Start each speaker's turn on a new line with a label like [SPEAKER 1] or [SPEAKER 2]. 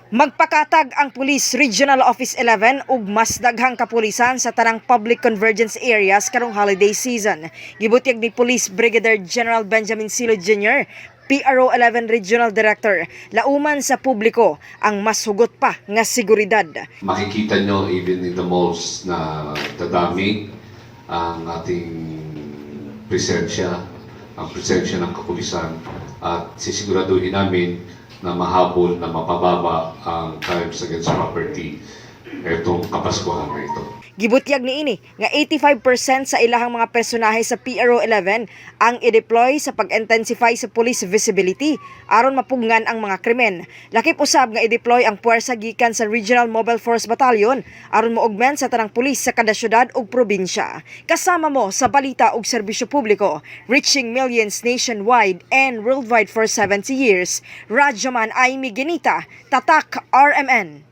[SPEAKER 1] Magpakatag ang Police Regional Office 11 ug mas daghang kapulisan sa tanang public convergence areas karong holiday season. Gibutyag ni Police Brigadier General Benjamin Silo Jr., PRO 11 Regional Director, lauman sa publiko ang mas hugot pa nga seguridad.
[SPEAKER 2] Makikita nyo even in the malls na dadami ang ating presensya, ang presensya ng kapulisan, at sisiguraduhin namin na mahabol na mapababa ang crimes against property itong Kapaskuhan na ito.
[SPEAKER 1] Gibutyag niini nga 85% sa ilahang mga personahe sa PRO 11 ang i-deploy sa pag-intensify sa police visibility aron mapugngan ang mga krimen. Lakip usab nga i-deploy ang puwersa gikan sa Regional Mobile Force Battalion aron mo-augment sa tanang pulis sa kada syudad ug probinsya. Kasama mo sa balita ug serbisyo publiko, reaching millions nationwide and worldwide for 70 years. Radyoman Aimee Genita, Tatak RMN.